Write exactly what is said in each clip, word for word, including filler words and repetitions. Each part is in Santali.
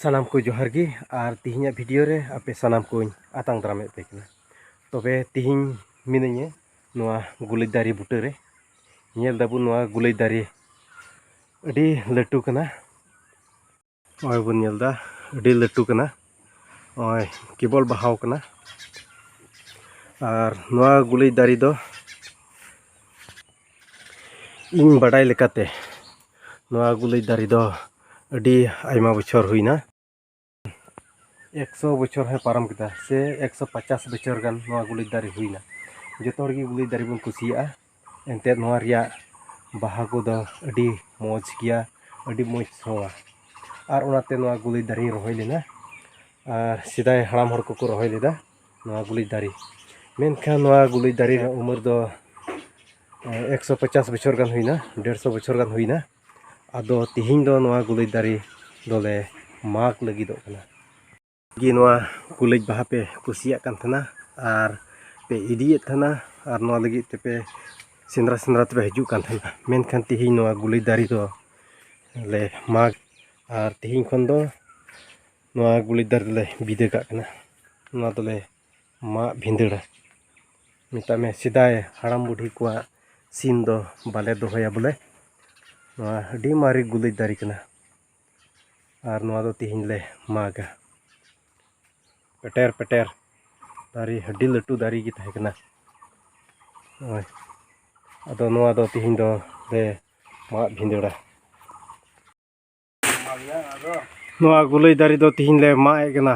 ᱥᱟᱱᱟᱢ ᱠᱚ ᱡᱚᱦᱟᱨ ᱜᱮ, ᱟᱨ ᱛᱮᱦᱮᱧᱟᱜ ᱵᱷᱤᱰᱤᱭᱳ ᱨᱮ ᱟᱯᱮ ᱥᱟᱱᱟᱢ ᱠᱚᱧ ᱟᱛᱟᱝ ᱫᱟᱨᱟᱢᱮᱫ ᱯᱮ ᱠᱟᱱᱟ᱾ ᱛᱚᱵᱮ ᱛᱮᱦᱮᱧ ᱢᱤᱱᱟᱹᱧᱟ ᱱᱚᱣᱟ ᱜᱩᱞᱟᱹᱡ ᱫᱟᱨᱮ ᱵᱩᱴᱟᱹ ᱨᱮ᱾ ᱧᱮᱞ ᱫᱟᱵᱚᱱ ᱱᱚᱣᱟ ᱜᱩᱞᱟᱹᱡ ᱫᱟᱨᱮ ᱟᱹᱰᱤ ᱞᱟᱹᱴᱩ ᱠᱟᱱᱟ᱾ ᱱᱚᱜᱼᱚᱭ ᱵᱚᱱ ᱧᱮᱞ ᱮᱫᱟ, ᱟᱹᱰᱤ ᱞᱟᱹᱴᱩ ᱠᱟᱱᱟ᱾ ᱱᱚᱜᱼᱚᱭ ᱠᱮᱵᱚᱞ ᱵᱟᱦᱟᱣ ᱠᱟᱱᱟ᱾ ᱟᱨ ᱱᱚᱣᱟ ᱜᱩᱞᱟᱹᱡ ᱫᱟᱨᱮ ᱫᱚ ᱤᱧ ᱵᱟᱰᱟᱭ ᱞᱮᱠᱟᱛᱮ ᱱᱚᱣᱟ ᱜᱩᱞᱟᱹᱡ ᱫᱟᱨᱮ ᱫᱚ ᱟᱹᱰᱤ ᱟᱭᱢᱟ ᱵᱚᱪᱷᱚᱨ ᱦᱩᱭᱱᱟ᱾ ᱮᱠᱥᱚ ᱵᱚᱪᱷᱚᱨ ᱦᱚᱸᱭ ᱯᱟᱨᱚᱢ ᱠᱮᱫᱟ, ᱥᱮ ᱮᱠᱥᱚ ᱯᱚᱪᱟᱥ ᱵᱚᱪᱷᱚᱨ ᱜᱟᱱ ᱱᱚᱣᱟ ᱜᱩᱞᱟᱹᱡ ᱫᱟᱨᱮ ᱦᱩᱭᱱᱟ᱾ ᱡᱚᱛᱚ ᱦᱚᱲ ᱜᱮ ᱜᱩᱞᱟᱹᱡ ᱫᱟᱨᱮ ᱵᱚᱱ ᱠᱩᱥᱤᱭᱟᱜᱼᱟ, ᱮᱱᱛᱮᱫ ᱱᱚᱣᱟ ᱨᱮᱭᱟᱜ ᱵᱟᱦᱟ ᱠᱚᱫᱚ ᱟᱹᱰᱤ ᱢᱚᱡᱽ ᱜᱮᱭᱟ, ᱟᱹᱰᱤ ᱢᱚᱡᱽ ᱥᱚᱣᱟ᱾ ᱟᱨ ᱚᱱᱟᱛᱮ ᱱᱚᱣᱟ ᱜᱩᱞᱟᱹᱡ ᱫᱟᱨᱮᱧ ᱨᱚᱦᱚᱭ ᱞᱮᱱᱟ᱾ ᱟᱨ ᱥᱮᱫᱟᱭ ᱦᱟᱲᱟᱢ ᱦᱚᱲ ᱠᱚᱠᱚ ᱨᱚᱦᱚᱭ ᱞᱮᱫᱟ ᱱᱚᱣᱟ ᱜᱩᱞᱟᱹᱡ ᱫᱟᱨᱮ᱾ ᱢᱮᱱᱠᱷᱟᱱ ᱱᱚᱣᱟ ᱜᱩᱞᱟᱹᱡ ᱫᱟᱨᱮ ᱨᱮᱱᱟᱜ ᱩᱢᱮᱨ ᱫᱚ ᱮᱠᱥᱚ ᱯᱚᱪᱟᱥ ᱵᱚᱪᱷᱚᱨ ᱜᱟᱱ ᱦᱩᱭᱱᱟ, ᱰᱮᱲᱥᱚ ᱵᱚᱪᱷᱚᱨ ᱜᱟᱱ ᱦᱩᱭᱱᱟ᱾ ᱟᱫᱚ ᱛᱮᱦᱮᱧ ᱫᱚ ᱱᱚᱣᱟ ᱜᱩᱞᱟᱹᱡ ᱫᱟᱨᱮ ᱫᱚᱞᱮ ᱢᱟᱜᱽ ᱞᱟᱹᱜᱤᱫᱚᱜ ᱠᱟᱱᱟ᱾ ᱜᱮ ᱱᱚᱣᱟ ᱜᱩᱞᱟᱹᱡ ᱵᱟᱦᱟ ᱯᱮ ᱠᱩᱥᱤᱭᱟᱜ ᱠᱟᱱ ᱛᱟᱦᱮᱱᱟ ᱟᱨ ᱯᱮ ᱤᱫᱤᱭᱮᱫ ᱛᱟᱦᱮᱱᱟ, ᱟᱨ ᱱᱚᱣᱟ ᱞᱟᱹᱜᱤᱫ ᱛᱮᱯᱮ ᱥᱮᱸᱫᱽᱨᱟ ᱥᱮᱸᱫᱽᱨᱟ ᱛᱮᱯᱮ ᱦᱤᱡᱩᱜ ᱠᱟᱱ ᱛᱟᱦᱮᱱᱟ᱾ ᱢᱮᱱᱠᱷᱟᱱ ᱛᱮᱦᱮᱧ ᱱᱚᱣᱟ ᱜᱩᱞᱟᱹᱡ ᱫᱟᱨᱮ ᱫᱚ ᱞᱮ ᱢᱟᱜᱽ, ᱟᱨ ᱛᱮᱦᱮᱧ ᱠᱷᱚᱱ ᱫᱚ ᱱᱚᱣᱟ ᱜᱩᱞᱟᱹᱡ ᱫᱟᱨᱮ ᱫᱚᱞᱮ ᱵᱤᱫᱟᱹ ᱠᱟᱜ ᱠᱟᱱᱟ᱾ ᱱᱚᱣᱟ ᱫᱚᱞᱮ ᱢᱟᱜ ᱵᱷᱤᱸᱫᱟᱹᱲᱟ᱾ ᱢᱮᱛᱟᱜ ᱢᱮ, ᱥᱮᱫᱟᱭ ᱦᱟᱲᱟᱢ ᱵᱩᱰᱷᱤ ᱠᱚᱣᱟᱜ ᱥᱤᱱ ᱫᱚ ᱵᱟᱞᱮ ᱫᱚᱦᱚᱭᱟ ᱵᱚᱞᱮ᱾ ᱱᱚᱣᱟ ᱟᱹᱰᱤ ᱢᱟᱨᱮ ᱜᱩᱞᱟᱹᱡ ᱫᱟᱨᱮ ᱠᱟᱱᱟ, ᱟᱨ ᱱᱚᱣᱟ ᱫᱚ ᱛᱮᱦᱮᱧ ᱞᱮ ᱢᱟᱜᱟ᱾ ᱯᱮᱴᱮᱨ ᱯᱮᱴᱮᱨ ᱫᱟᱨᱮ, ᱟᱹᱰᱤ ᱞᱟᱹᱴᱩ ᱫᱟᱨᱮ ᱜᱮ ᱛᱟᱦᱮᱸ ᱠᱟᱱᱟ᱾ ᱱᱚᱜᱼᱚᱭ, ᱟᱫᱚ ᱱᱚᱣᱟ ᱫᱚ ᱛᱮᱦᱮᱧ ᱫᱚ ᱞᱮ ᱢᱟᱜ ᱵᱷᱤᱸᱫᱟᱹᱲᱟ᱾ ᱱᱚᱣᱟ ᱜᱩᱞᱟᱹᱡ ᱫᱟᱨᱮ ᱫᱚ ᱛᱮᱦᱮᱧ ᱞᱮ ᱢᱟᱜ ᱮᱫ ᱠᱟᱱᱟ᱾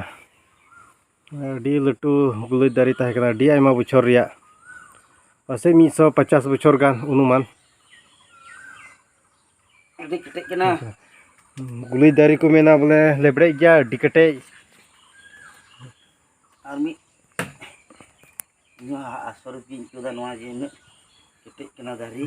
ᱟᱹᱰᱤ ᱞᱟᱹᱴᱩ ᱜᱩᱞᱟᱹᱡ ᱫᱟᱨᱮ ᱛᱟᱦᱮᱸ ᱠᱟᱱᱟ, ᱟᱹᱰᱤ ᱟᱭᱢᱟ ᱵᱚᱪᱷᱚᱨ ᱨᱮᱭᱟᱜ, ᱯᱟᱥᱮᱡ ᱢᱤᱫ ᱥᱚ ᱯᱚᱪᱟᱥ ᱵᱚᱪᱷᱚᱨ ᱜᱟᱱ ᱚᱱᱩᱢᱟᱱ᱾ ᱟᱹᱰᱤ ᱠᱮᱴᱮᱡ ᱠᱟᱱᱟ᱾ ᱜᱩᱞᱟᱹᱡ ᱫᱟᱨᱮ ᱠᱚ ᱢᱮᱱᱟ ᱵᱚᱞᱮ ᱞᱮᱵᱲᱮᱡ ᱜᱮᱭᱟ, ᱟᱹᱰᱤ ᱠᱮᱴᱮᱡ᱾ ᱟᱨ ᱢᱤᱫ ᱤᱧ ᱦᱚᱸ ᱟᱥᱚᱨ ᱜᱤᱧ ᱟᱹᱭᱠᱟᱹᱣ ᱫᱟ ᱱᱚᱣᱟ ᱡᱮ ᱩᱱᱟᱹᱜ ᱠᱮᱴᱮᱡ ᱠᱟᱱᱟ ᱫᱟᱨᱮ᱾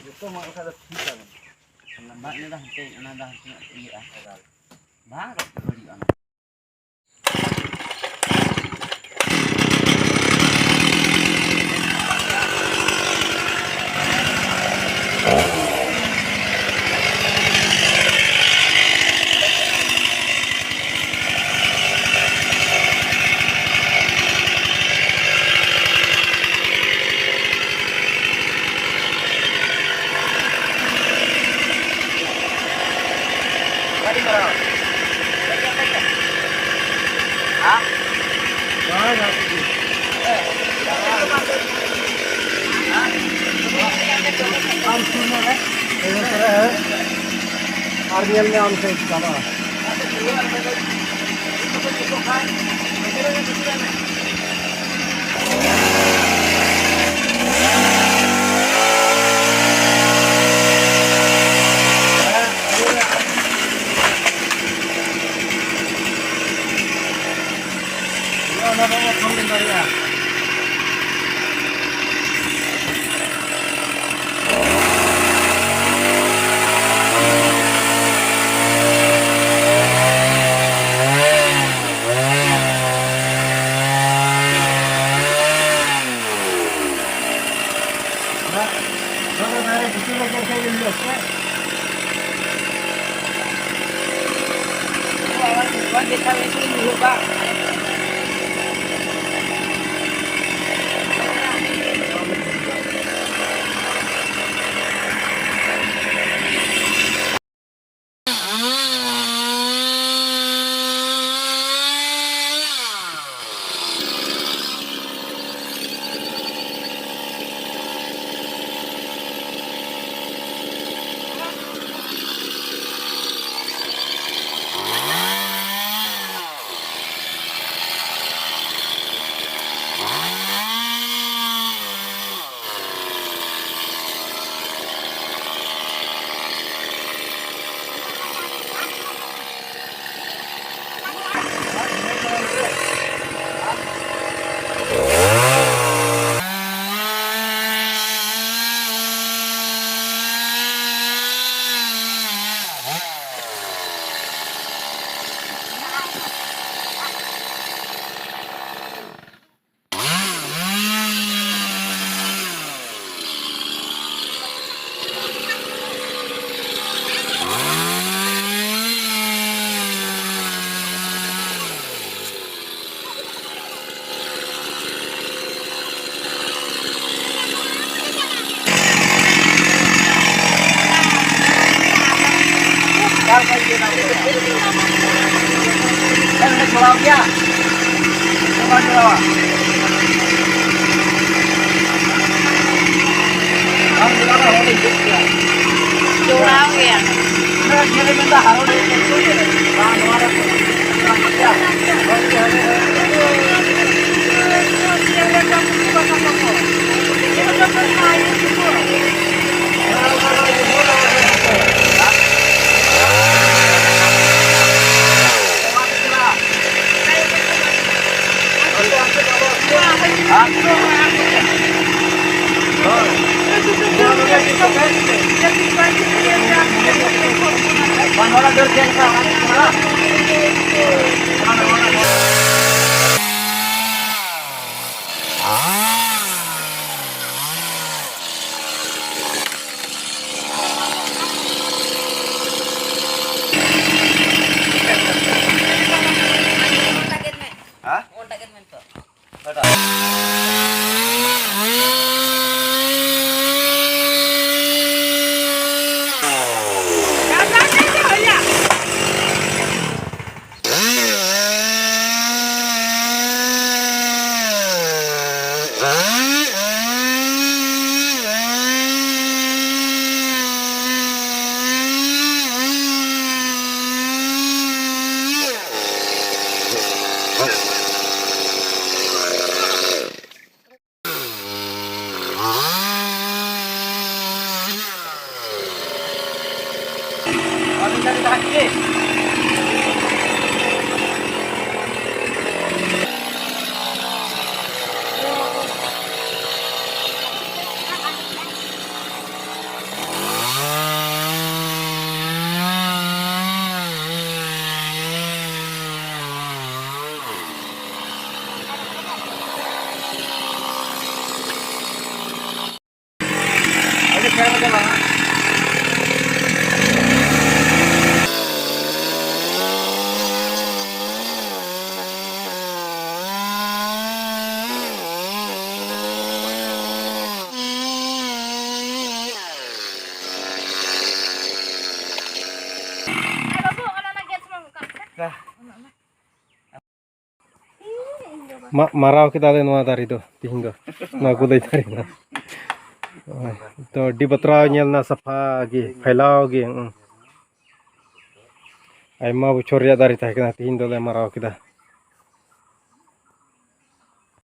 ᱡᱚᱛᱚ ᱢᱟᱜ ᱞᱮᱠᱷᱟᱡ ᱫᱚ ᱴᱷᱤᱠᱟ᱾ ᱵᱟᱝ, ᱤᱱᱟᱹ ᱫᱚ ᱦᱟᱱᱛᱮ, ᱚᱱᱟ ᱫᱚ ᱦᱟᱱᱛᱮ ᱧᱚᱜ ᱤᱭᱟᱹᱜᱼᱟ᱾ ᱵᱟᱝ ᱵᱟᱹᱲᱤᱡᱚᱜᱼᱟ ᱚᱱᱟ᱾ ᱟᱢ ᱥᱩᱨ ᱧᱚᱜ ᱨᱮ, ᱤᱱᱟᱹ ᱯᱚᱨᱮ ᱟᱨ ᱧᱮᱞ ᱢᱮ ᱟᱢ ᱥᱮᱫ ᱪᱟᱞᱟᱜᱼᱟ᱾ ᱚᱱᱟ ᱫᱚ ᱚᱠᱟ ᱠᱷᱚᱱ ᱵᱤᱱ ᱫᱟᱲᱮᱭᱟᱜᱼᱟ? ᱚᱱᱟ ᱫᱚ ᱫᱟᱨᱮ ᱵᱷᱤᱛᱤᱨ ᱨᱮ ᱜᱮᱨ ᱠᱷᱟᱡ ᱜᱮ ᱦᱩᱭᱩᱜᱼᱟ ᱥᱮ? ᱮ, ᱱᱚᱰᱮ ᱪᱷᱚᱲᱟᱣ ᱜᱮᱭᱟ᱾ ᱪᱷᱚᱲᱟᱣ, ᱪᱷᱚᱲᱟᱣᱟ᱾ ᱵᱟᱝ ᱪᱷᱚᱲᱟᱣ ᱞᱮᱱᱠᱷᱟᱱ ᱦᱚᱲ ᱤᱧ ᱵᱩᱡᱽ ᱠᱮᱭᱟ᱾ ᱪᱷᱚᱲᱟᱣ ᱜᱮᱭᱟ᱾ ᱱᱚᱰᱮ ᱧᱮᱞ ᱢᱮ, ᱫᱟ, ᱦᱟᱨᱚᱱ᱾ ᱵᱟᱝ, ᱱᱚᱣᱟ ᱫᱚ ᱦᱮᱸ? ᱢᱟᱜ ᱢᱟᱨᱟᱣ ᱠᱮᱫᱟᱞᱮ ᱱᱚᱣᱟ ᱫᱟᱨᱮ ᱫᱚ ᱛᱤᱦᱤᱧ ᱫᱚ, ᱱᱚᱣᱟ ᱜᱩᱞᱟᱹᱭ ᱫᱟᱨᱮ ᱫᱚ᱾ ᱱᱚᱜᱼᱚᱭ ᱛᱚ ᱟᱹᱰᱤ ᱵᱟᱛᱨᱟᱣ ᱧᱮᱞ ᱮᱱᱟ, ᱥᱟᱯᱷᱟ ᱜᱮ, ᱯᱷᱟᱭᱞᱟᱣ ᱜᱮ᱾ ᱦᱩᱸ᱾ ᱟᱭᱢᱟ ᱵᱚᱪᱷᱚᱨ ᱨᱮᱭᱟᱜ ᱫᱟᱨᱮ ᱛᱟᱦᱮᱸ ᱠᱟᱱᱟ, ᱛᱤᱦᱤᱧ ᱫᱚᱞᱮ ᱢᱟᱨᱟᱣ ᱠᱮᱫᱟ᱾